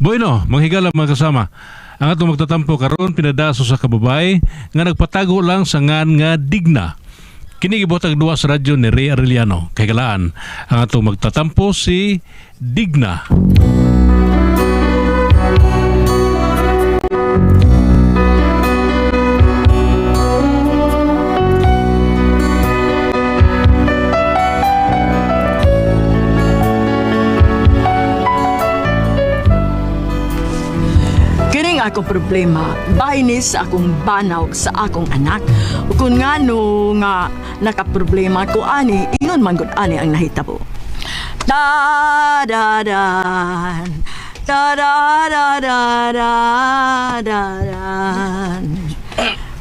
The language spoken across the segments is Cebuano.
Bueno, manghigala mga kasama. Ang atong magtatampo karon pinadaso sa kababay nga nagpatago lang sa ngan nga Digna. Kini gibotag duwa sa radyo ni Ray Arellano. Kay galaan ang atong magtatampo si Digna. Kining akong problema, bahin sa akong banaw sa akong anak. Ug kung ngano nga nakaproblema ko ani, ingon man gud ani ang nahitabo. Da da da da da da da da da da.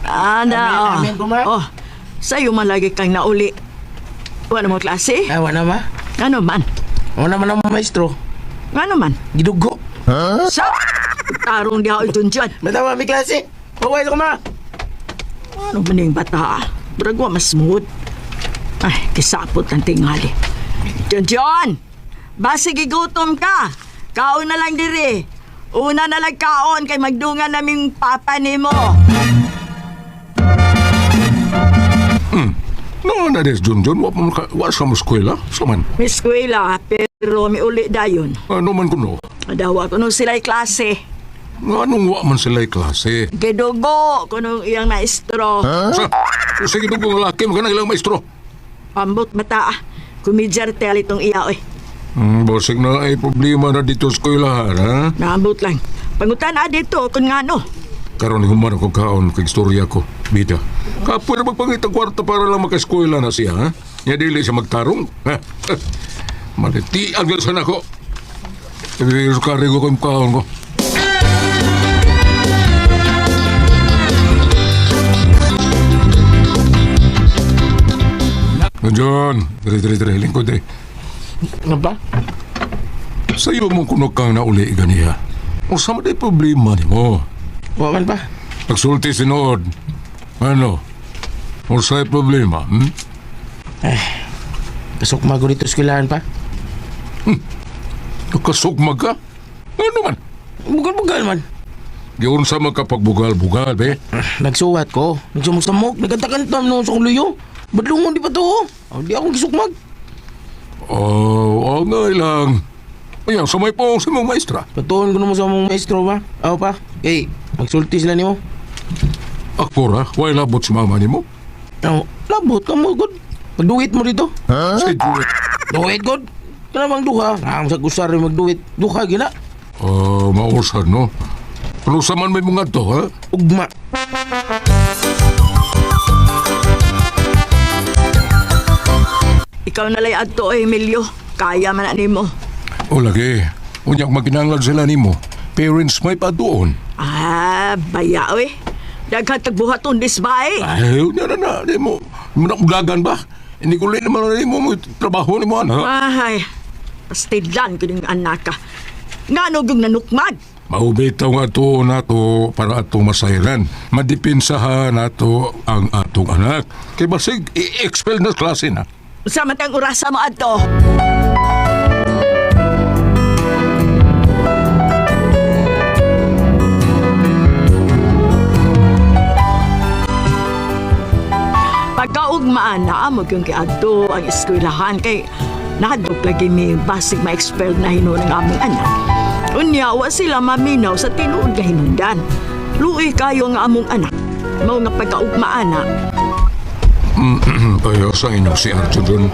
Ana, oh. Amen, amen, kuma. Oh, sa'yo man lagi kang nauli. Wala mo klase? Ah, wala ma. Ano man? Wala man ang maestro. Ano man? Gidugo. Sa tarong diha ito dyan. Basta ma, may klase. Huwag ko ma. Ano man yung bata? Ah? Murag wa mas smooth. Ay, kisapot ang tingali. John John! Basig gigutom ka! Kaon na lang diri. Una na lang kaon kay magdungan naming papa nimo. No, na des John John, wa pa wa sa mo eskwela, sa man. May eskwela, pero may uli dayon. Ano man kuno? Dawa ko nung sila'y klase. Anong wa man sila klase? Gidugo ko nung iyang maestro. Sa, sige dugo nga laki mo kanang ilang maestro. Ambot mata ah. Kumidyar tel itong iya oy. Basig na ay problema na dito sa eskwelahan, ha? Naambot lang. Pangutan na dito kung ngano. Karon human ako kaon kay istorya ko, bida. Kapoy na magpangitag kwarta para lang makaeskwela na siya, ha? Nya dili siya magtarong. Ha? Malitian ka sana ko. Ibigay sa karigo ko yung kaon ko. John, dre dre dre, lingkod dre. Nga ba? Sa'yo mo kuno kang nauli ganiya. Unsa man day problema nimo? Wa man pa. Pagsulti sinuod. Ano? Unsay problema? Hmm? Kasukma ko dito eskwelahan pa. Nakasugmag ka? Ano man? Bugal-bugal man. Giunsa man ka pagbugal-bugal, be? Nagsuwat ko. Nagsumok-samok. Nagkanta-kanta noon sa akong luyo. Badlungon di pa to. Oh, di akong gisukmag. Oh, oh nga lang. Ayan, sa may pong sa mong maestra. Patuon ko naman sa mong maestro ba? Aw pa. Kay, magsulti sila nimo. Ako ra, way labot si mama nimo. Aw, labot ka mo, good. Magduwit mo dito. Sa duwit. Duwit, good. Kana bang duha? Ang sa gusar magduwit. Duha gina. Oh, mausan, no? Ano sa man may mga to, ha? Ugma. Ikaw na lay adto, Emilio. Kaya man na nimo. O lagi, unya maginanglan sila nimo. Parents may pa doon. Ah, baya oy. Daghan tagbuhaton disbay. Ay, unya na na, di mo. Muna ba? Hindi ko rin naman na mo trabaho ni mo, ano? Ay, pastilan ko ng anak ka. Ngano yung nanukmag? Maubitaw nga to nato para atong masayran. Madipinsahan nato ang atong anak. Kay basig, i-expel na klase na. Sa matang orasa mo adto. Pagkaugmaan na amo yung kiadto ang eskwelahan kay nahadlok lagi mi basig ma-expel na hinuon ang among anak. Unya wa sila maminaw sa tinuod nga hinungdan. Luoy kayo nga among anak. Mao nga pagkaugmaan na. Ay, sa inyo si Arjun dun.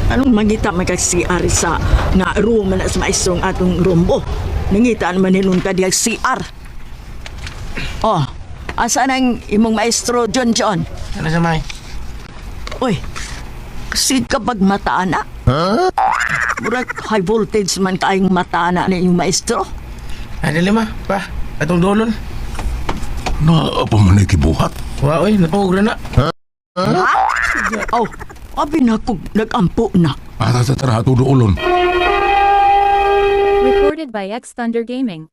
Anong mangita man kag CR sa nga room man sa maestrong atong rombo. Nangita naman hinunta diya CR. Oh, asa nang imong maestro John John? Ano sa may? Uy, kasi kapag mata na. Huh? Murag high voltage man kaayong mata na ni imong maestro. Ay, dali ma. Pa, atong dolon. Naa pa man ay kibuhat. Wa, oy, natuog na na. Ha? Oh, abi na ko nagampo na. Ah, tara, tara, ato doolon. Recorded by X Thunder Gaming.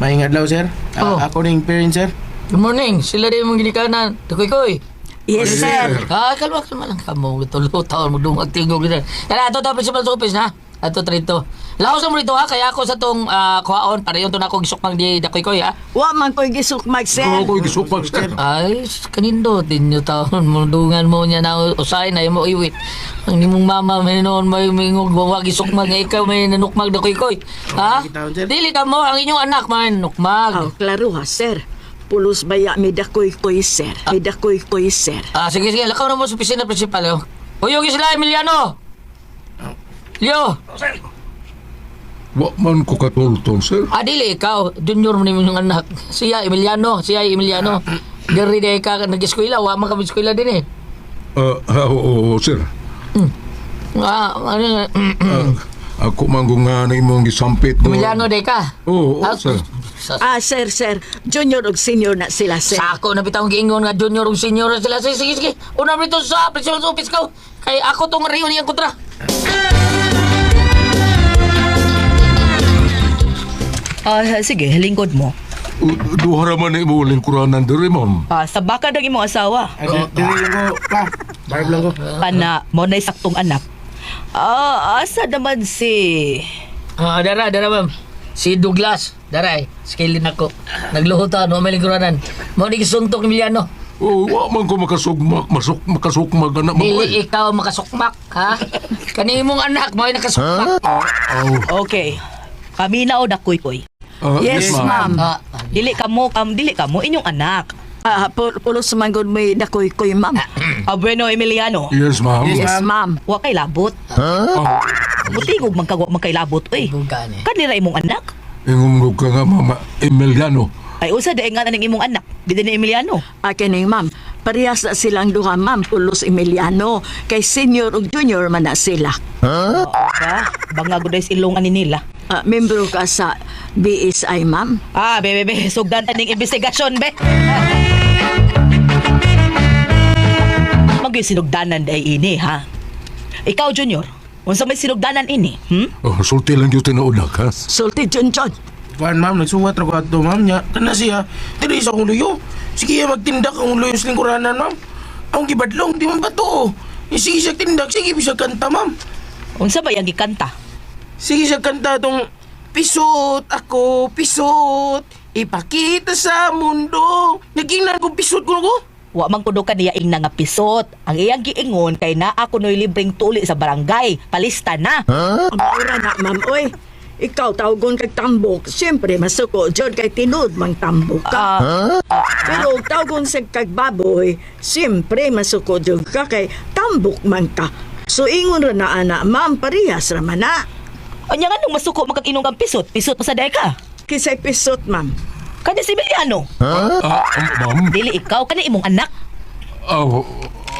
Maayong adlaw, sir. Oh. Ako ning parent, sir. Good morning. Sila din mong ginikanan. Tukoy-koy. Yes, sir. Ah, kalma, kalma lang kamo. Tulo taon mo dungag tingog dito. Kaya ato to principal sa office na. Ato trito. Laos mo rito ha, kaya ako sa tong kuhaon para yung to na ako gisukmang di dakoy koy ha. Wa man ko'y gisukmag, sir. Oo, ko'y gisukmag, sir. Ay, kanindo din nyo taon mo dungan mo niya na usay na imo iwit. Ang nimong mama may noon may mingog wa gisukmag nga ikaw may nanukmag dakoy koy. Ha? Dili ka mo ang inyong anak man nukmag. Aw, klaro ha, sir. Pulos baya mi dakoy-koy, sir. Mi dakoy-koy, sir. Ah, sige sige, lakaw na mo sa opisina principal. Oh. Uyog sila Emiliano. Leo. Wa man ko katulton, sir. Ah, dili ikaw, junior mo nimo yung anak. Siya Emiliano, siya Emiliano. Diri day ka nag-eskwela, wa man kami eskwela din eh. Ah, ah, oo, oo, sir. Ah, ano, Ah, ako man kung nga na imong gisampit ko. Emiliano day ka. Oo, oo, Ah, sir. Ah, sir, sir. Junior ug senior na sila, sir. Sako na bitawng giingon nga junior ug senior na sila. Sige, sige, sige. Una rito sa principal's office ko. Kay ako tong riyon niyang kontra. Ah, sige, lingkod mo. Duha ra man imo lingkuranan diri, ma'am. Ah, sa baka daw imong asawa. Ay, dili lang ko, pa. Barb lang ko. Pana, mo na saktong anak. Ah, asa naman si... Ah, dara, dara ma'am. Si Douglas, daray, skillin ako. Nagluhutan, no, may lingkuranan. Mo ni gisuntok ni Emiliano. Oo, wa man ko makasugmak, masuk, makasukmag anak mo. Dili ikaw makasukmak, ha? Kani imong anak mo ay nakasukmak. Okay. Kami na o dakoy-koy. Ah, Yes, ma'am. Ah, Dili ka mo, dili ka mo inyong anak. Ah, pulos man gud may dakoy-koy, ma'am. Ah, bueno, Emiliano. Yes, ma'am. Yes, ma'am. Wa kay labot. Ah, Butigog man kag wa man kay labot, uy. Bugan eh. Kanira imong anak. ingom ka nga, mama Emiliano. Ay usa dae nga ning imong anak. Di ni Emiliano. Akin ma'am. Parehas na silang duha, ma'am. Pulos Emiliano. Kay senior ug junior man na sila. Ba, bangag gud ilong ani nila. Ah, membro ka sa BSI, ma'am. Ah, be, be, be. Sugdan ta ning investigasyon, be. Magyud sinugdanan day ini, ha? Ikaw, Junior, unsa may sinugdanan ini? Oh, sulti lang yung tinuod ha? Sulti John John. Kuan ma'am, nagsuwat ra ko ato ma'am nya. Kana siya, dili sa akong luyo. Sige magtindak ang luyo sa lingkuranan ma'am. Ang gibadlong di man ba to? Eh, sige siya tindak, sige siya kanta ma'am. Unsa ba yang gikanta? Sige siya kanta tong pisot ako, pisot. Ipakita sa mundo. Nagingnan ko pisot ko ko. Wa man kuno kaniya ing nga pisot. Ang iyang giingon kay naa kunoy libreng tuli sa barangay. Palista na. Ang ora na, ma'am. Oy, ikaw tawgon kag tambok. Siyempre, masuko. John kay tinud mang tambok ka. Pero og tawgon sa kag baboy, siyempre masuko jud ka kay tambok man ka. So ingon ra na ana, ma'am, parehas ra man na. Anya nga nung masuko makag-inom kang pisot, pisot pa sa dae ka. Kisay pisot, ma'am. Kani si Emiliano. Ah, ma'am. Dili ikaw kani imong anak. Ah, oo,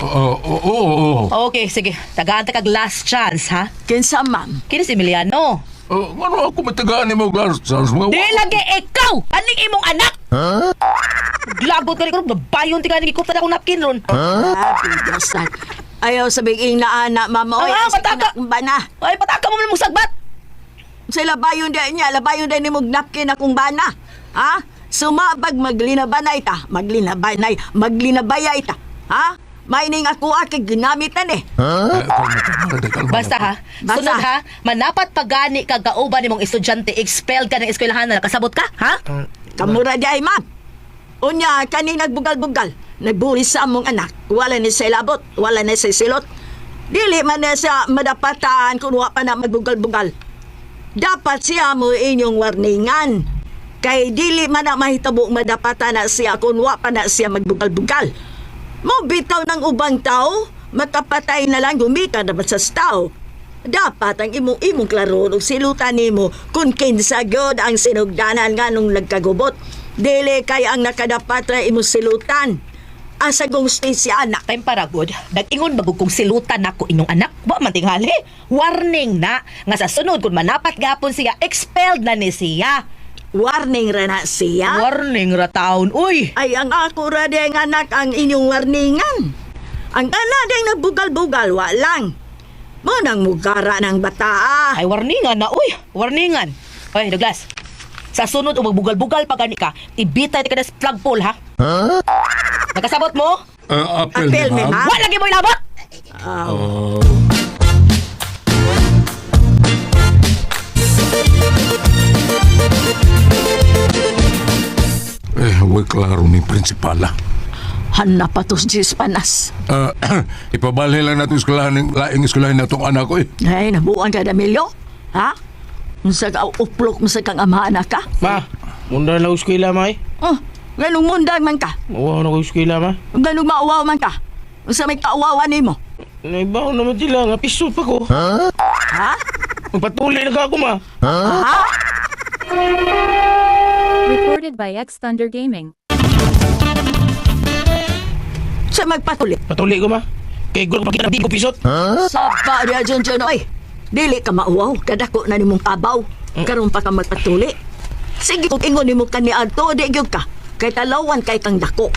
oo, oo. Okay, sige. Tagaan ta kag last chance, ha? Kinsa, ma'am? Kini si Emiliano. Ah, ano ako matagaan ni mo glass chance mga Di lagi ikaw! Aning imong anak? Glagot ka ni karon, babayon ti ka ni gikuptan akong napkin ron. Ah, bigasan. Ayaw sabihin na ana, ma'am. Oy, Ah, ang sa pataka. anak ba na? Ay, pataka mo man mong sagbat. Sa labayon di niya, labayon di ni mong napkin akong bana. Ha? Sumabag maglinabanay ta, maglinabanay, maglinabayay ta. Ha? Maining ako akig ginamitan eh. Ah, kalma, kalma, kalma. Basta ha, Basta. sunod ha, manapat pagani ka kauban nimong estudyante, expelled ka ng eskwelahan na nakasabot ka, ha? Kamura di ay, ma'am. Unya, kaning nagbugal-bugal. Nagburis sa among anak. Wala ni sa ilabot, wala ni sa silot. Dili man na siya madapatan kung wa pa na magbugal-bugal. Dapat siya mo inyong warningan. Kay dili man na mahitabo madapatan na siya kung wa pa na siya magbugal-bugal. Mo bitaw ng ubang tao, makapatay na lang gumika na sa tao. Dapat ang imong imong klaro ug silutan nimo kung kinsa gyud ang sinugdanan nganong nagkagubot. Dili kay ang nakadapat ra imong silutan. Asa kong siya anak. Time para good, nag-ingon bagog kong silutan nako inyong anak. Wa man tingali. Warning na nga sa sunod kung manapat gapon siya, expelled na ni siya. Warning ra na siya. Warning ra taon, uy. Ay ang ako ra di ang anak ang inyong warningan. Ang ana di ang nagbugal-bugal wa lang. Mo nang mugara ng bataa. Ay warningan na, uy. Warningan. Oy, Douglas. Sa sunod o magbugal-bugal pa gani ka, ibitay ka na sa flagpole, ha? Nakasabot mo? Apel, Apel ni ni ma'am. ma'am. Wa lagi mo ilabot. Oh. Eh, way klaro ni prinsipala. Hanna pa to si Panas. Ah, ipabalhin lang natin eskwelahan, laing eskwelahan na itong anak ko eh. Ay, nabuang ka na, Milyo. Ha? Unsa ka uplok mo sa kang amahan na ka? Ma, munda na ako eskwela, ma eh. Oh, ganong mundang man ka. Uwaw na ako eskwela, ma. Ganong mauwaw man ka. Unsa may kauwawan nimo? Naibaw naman sila nga piso pa ko. Ha? Magpatuloy na ka ako, ma. Ha? Recorded by X Thunder Gaming. Sa magpatuloy. Patuloy ko, ma. Kay gulo pakita di ko pisot. Sapa diya dyan dyan, oy. Dili ka mauwaw, kadako na nimong kabaw. Karon pa ka magpatuli. Sige, kung ingon nimo kaniadto, di gyud ka. Kay talawan kay kang dako.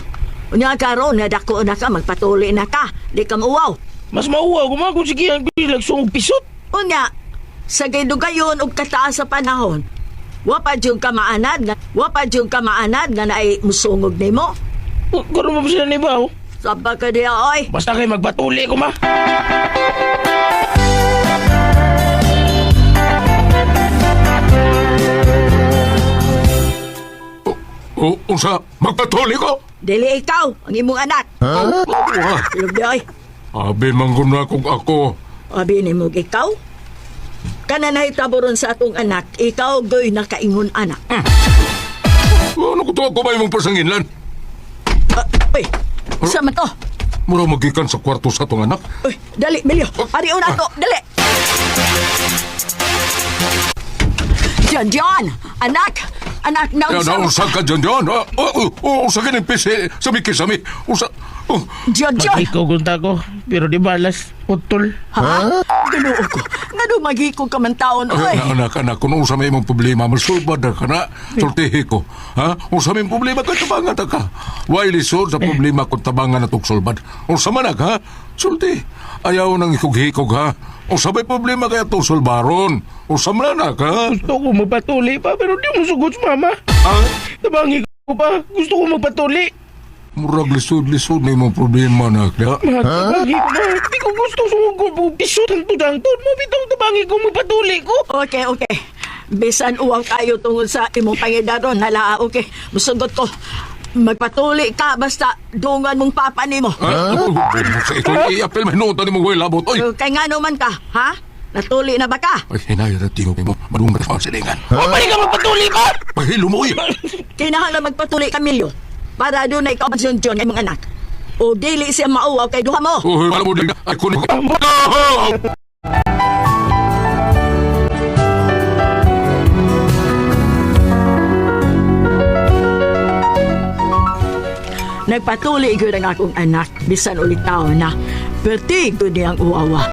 Unya karon na dako na ka, magpatuli na ka. Di ka mauwaw. Mas mauwaw ko, ma, kung sige ang lagsungog pisot. Unya, sa gayugayon og kataas sa panahon, wa pa jud ka maanad nga wa pa jud ka maanad nga naay musungog nimo. Karon mo pa sila naibaw. Saba ka diya oy. Basta kay magpatuloy ko, ma. O, unsa, magpatuloy ko? Dili ikaw ang imong anak. Huh? Oh, Silog di oy. Abi, manggun na kung ako. Abi nimo ikaw. Kana nahitabo ron sa atong anak, ikaw goy nakaingon anak. Ano ko to ako ba imong pasanginlan? Ah, uy, sa man to? Mura magikan sa kwarto sa atong anak. Uy, dali, Milyo. Ari una to, dali. Diyan, diyan. Anak, anak na Ya, unsa. na unsa ka dyan dyan? Ah, oh, oh, unsa ka ng pisi? Sami kisami. Unsa? Oh, Diyan, diyan. Ikaw gunta ko, pero di balas. Putol. Ha? Ginoo ko. Ngano magikog ka man taon, oy. na anak, anak, kung unsa may imong problema, masulbad na ka na. Sultihi ko. Ha? Unsa may imong problema kay tabangan ta ka. Why lisod sa problema kung tabangan na tong sulbad? Unsa man ha? Sulti. Ayaw nang ikog-hikog ha. Unsa may problema kay atong sulbaron? Unsa man anak ha? Gusto ko magpatuloy pa, pero di mo sugot sa mama. Ha? Tabangi ko pa. Gusto ko magpatuloy. Murag lisod-lisod na imong problema na. Ha? Ma, tabangi ko ma. Di ko gusto sumugod mo. Pisot ang tudang-tod mo. Bitaw tabangi ko magpatuloy ko. Okay, okay. Bisan uwaw tayo tungod sa imong pangidaron. Hala, okay. Musugot ko. Magpatuli ka basta dungan mong papa nimo. Ha? Sa ito, i-apel may noon tani mong way labot. Oy! Kay ngano man ka, ha? Natuli na ba ka? Ay, hinaya na tingog mo. Madungan ka sa silingan. Huh? Pwede ka magpatuloy pa! Pahilo mo, oy! Kinahanglan magpatuli ka, Milyo. Para doon na ikaw ang John imong anak. O dili siya mauwaw kay duha mo. Oh, alam mo, ay, kunin ko. Nagpatuli gyud ang akong anak bisan ulit taon na. Perti gyud niyang uwawa.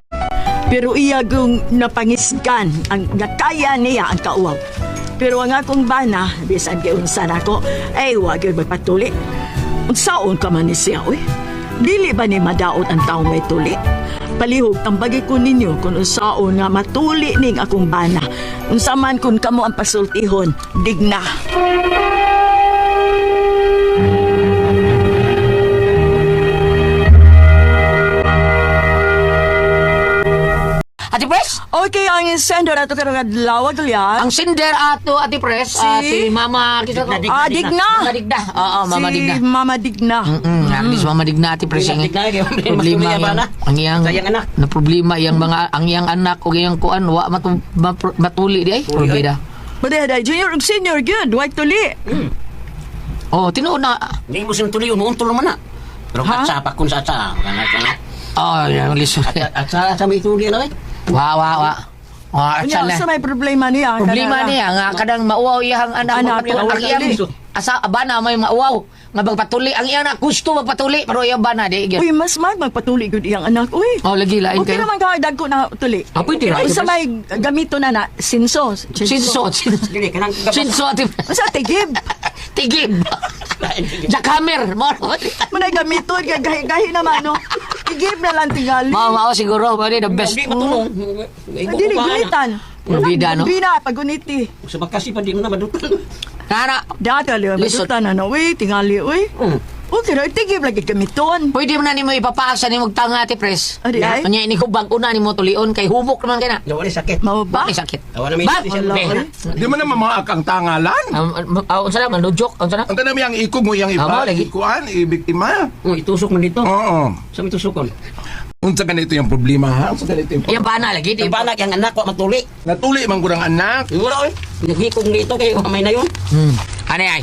Pero iya gyung napangisgan ang nakaya niya ang kauwaw. Pero ang akong bana, bisan giunsa nako, ay wa gyud magpatuli. Unsaon ka man ni siya, oy? Dili ba ni madaot ang taong may tuli? Palihog, tambagi ko ninyo kung unsaon nga matuli ning akong bana. Unsa man kung kamo ang pasultihon, digna. Ate Pres, Okay, ang sender ato karong adlaw aglyar. ang sender ato Ate Pres, Si? si Mama kita ko. Ah, Digna. Mama Digna. Oo, Mama si Digna. Mama Digna. Mm, si Mama Digna Ate Pres ang Digna, kay problema matuloy ang ba na? ang iyang Sa iyang anak. na problema iyang mga ang iyang anak o iyang kuan wa matuli di ay problema. Pwede day junior ug senior gyud, way tuli. Oh, tinuod na. Hindi mo sinutuloy, umuuntol naman na. Pero Ha? katsa pa kung sa atsa. Oh, yung lisod. Atsa sa may tuli na eh. Wa wa wa. Wa Unya atsa na. unsa may problema niya? Problema Kanara. niya nga kadang mauwaw iyang anak Anak, ang iyang asa bana may mauwaw nga magpatuli ang iyang anak gusto magpatuli pero iyang bana di gyud. Uy, mas mag magpatuli gyud iyang anak. Uy. Oh, lagi lain Okay kayo. naman ka dagko na tuli. Ah, pwede ra. Unsa may gamito na na sinso. Sinso, sinso. Dili kanang Sinso ati. Unsa tigib? Tigib. Jackhammer. Mo. Manay gamito gahi-gahi naman no. Tigib na lang tingali. Mao mao siguro mo the best. Di matulong. Ay, Dili gunitan. Bida, no? Bina paguniti. Sa bakasi pa di mo na madutan. Nana. Data liyo, Lisod. madutan na no. Uy, tingali uy. Okay ra, tigib lagi gamiton. Pwede mo na nimo ipapaasa nimo tanga ate pres. Adi ay? Unya ini ko bag una nimo tulion kay hubok naman kay na. Wala sakit. Mao ba? Bakit sakit? Awa na may Ba? siya. Be. Di man naman mga ang tangalan. Unsa na man lujok, unsa na? Ang kanami ang ikog mo iyang Amo, ipa, lagi. ikuan, ibiktima. Oh, itusok man dito. Oo. Sa may tusokon. Unsa ganito yung problema ha? Unsa ganito yung Iyang bana lagi di. Ang banak yang anak wa matuli. Natuli man gud ang anak. Wala oy. Naghikog nito kay may na yun. Ani ay.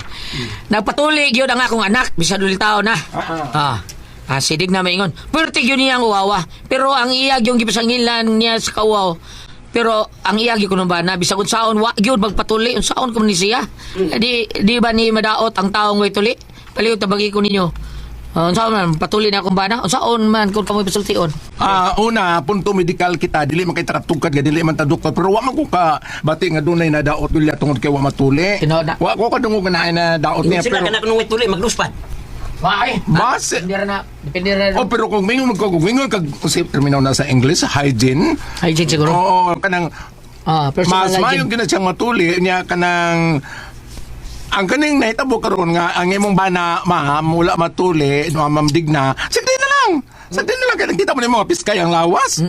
Nagpatuli gyud ang akong anak bisan ulit taon na. Ah. Ah, sidig na maingon. Perti gyud niya ang uwawa. Pero ang iya gyud gipasangilan niya sa kauwaw. Pero ang iya gyud kuno bana bisag unsaon wa gyud magpatuli unsaon kun ni siya. Di di ba ni madaot ang taong way tuli? Palihog tabagi ko ninyo. Ah, unsaon man patuli na akong bana? Unsaon man kung kamoy pasultion? Ah, una, punto medikal kita, dili man kay takatugkad, dili man ta doktor, pero wa man ko ka bati nga dunay na daot dili tungod kay wa matuli. Tinuod na. Wa ko kadungog nga naay na daot niya Sila pero kana kunong tuli magluspad. Wa ay. Base. Depende ra na. Depende ra. Oh, pero kung mingon ko, kung mingon kag si termino na sa English, hygiene. Hygiene siguro. Oo, kanang Ah, personal mas hygiene. mayo gina siyang matuli niya kanang ang kaning nahitabo karon nga ang imong bana ma'am wala matuli no ma'am digna sagdi na lang, sagdi na lang kay nakita mo ni mga piskay ang lawas.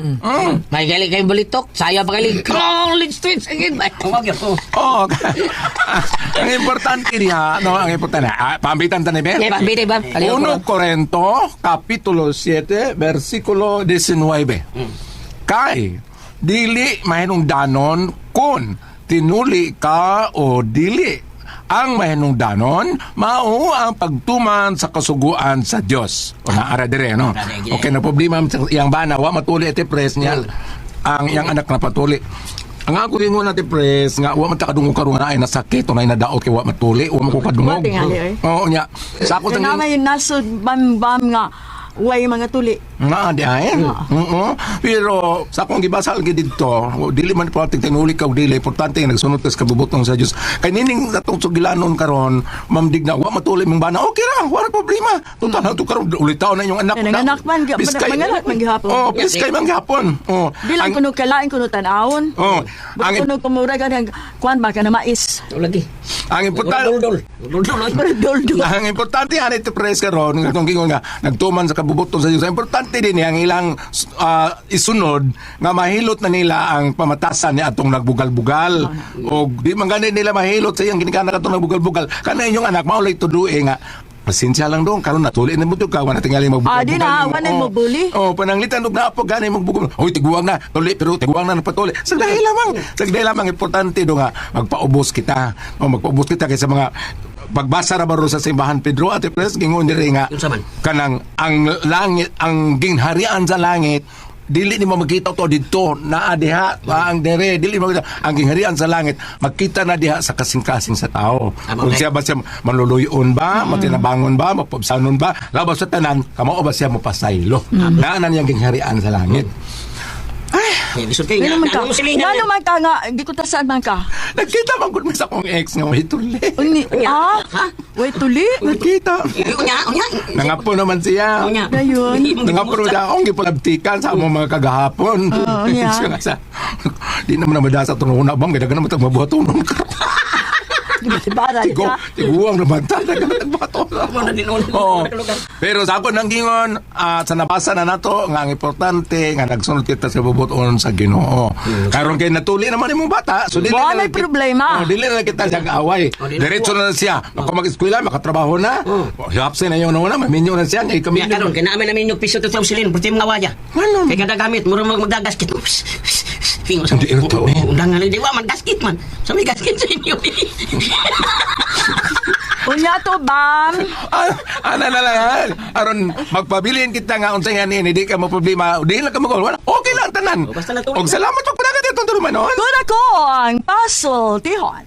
May gali kayong balitok. Saya pa gali. Rolling Stones again. Ang wag yun. Oh. Oh, ang importante niya, no, ang importante, ah, pambitan ta ni Ben. Yeah, pambitay ba? Palihog ko. 1 Corinto, Kapitulo 7, versikulo 19. Kay, dili mahinungdanon kung tinuli ka o dili. Ang mahinungdanon, mao ang pagtuman sa kasuguan sa Dios. O naara dire, no? Okay, na problema sa iyang bana, wa matuli iti pres niya. Ang iyang anak na patuli. Ang ako rin na pres nga wa man ta kadungog karon nga ay nasakit o na nadaot kay wa matuli, wa man ko kadungog. Wa tingali, oy. Oo nya. Sa ako Kaya tang may nasod bam-bam nga way mga tuli. Nga di ay. Oo. Pero sa akong gibasa lagi didto, dili man po tinuli ka og dili, importante nga nagsunod ka sa kabubutong sa Dios. Kay nining atong sugilanon karon, ma'am Digna, wa matuli mong bana. Okay ra, wala problema. Total to karon ulit taon na inyong anak. Yan, ang anak man, manganak man gihapon. Oh, piskay man gihapon. Oh. Di lang kuno kalain kuno tan-awon. Oh, ang kuno kumura ganang kuan ba ka na mais. Lagi. Ang importante Dul dul. Dul dul. oy. Dol-dol. Ang importante ani ito pres karon nga itong gingon nga nagtuman sa kabubuton sa Dios. Ang importante din ang ilang isunod nga mahilot na nila ang pamatasan ni atong nagbugal-bugal. O di man gani nila mahilot sa iyang ginikanan atong nagbugal-bugal. Kana inyong anak mao lay tudue nga pasensya lang dong karon natuli na mo to ka wala tingali magbugal. Ah, di na, wala mo bully. Oh, pananglitan og naa po gani magbugol. Oy, tiguang na, tuli pero tiguang na napatuli. Sa dahil lamang, sa dahil lamang importante do nga magpaubos kita. O magpaubos kita kaysa mga pagbasa ra baro sa simbahan Pedro at Pres gingon diri nga Unsa man? kanang ang langit ang gingharian sa langit dili nimo makita to didto naa diha ang dere dili mo makita ang gingharian sa langit makita na diha sa kasing-kasing sa tao. Tama, Kung okay. siya ba siya manluluyon ba, matinabangon ba, mapabsanon ba, labas sa tanan, kamao ba siya mapasaylo. Naa na niyang gingharian sa langit. Eh, lisod kay Ngano nga. man ka? Ano mo silingan? Ngano man ka nga gikutasan man ka? Nagkita man gud mi sa akong ex nga may tuli. Uni, ah, way tuli. Nagkita. Unya, unya. Nangapo naman siya. Unya. Dayon. Nangapo na akong gipalabtikan sa among mga kagahapon. Oo, niya. Siya nga sa, di naman na madasa itong una bang, gadagan naman itong mabuhatonon ka. Bara Tigo, ka. tiguang naman ta, dagan naman mabuhatonon. Oo. Pero sa ako nang gingon, at sa nabasa na nato, nga ang importante, nga nagsunod kita sa bubuton sa Ginoo. Karon kay natuli naman imong bata, so dili Wala na lang may problema. Oh, dili na lang kita siyang away. Oh, dili na Diretso na lang siya. Maka mag-eskwela, makatrabaho na. Hapse na yun una, maminyo na siya. Ngay kami. Unya karon kay naamin namin yung piso to sa silin, perti mga waya. Ano? Kay kada gamit mura mag magdagaskit. Fingo sa Hindi, ito, eh. Undangan di wa man gasket man. Sa may gasket sa inyo. Unya to bam. Ah, ana na lang ah. Aron magpabilin kita nga unsay nga ni di ka mo problema, di lang ka mag wala. Okay lang tanan. Oh, basta natulog Og salamat og panagat itong tulumanon. Kun ako ang Puzzle Tihon.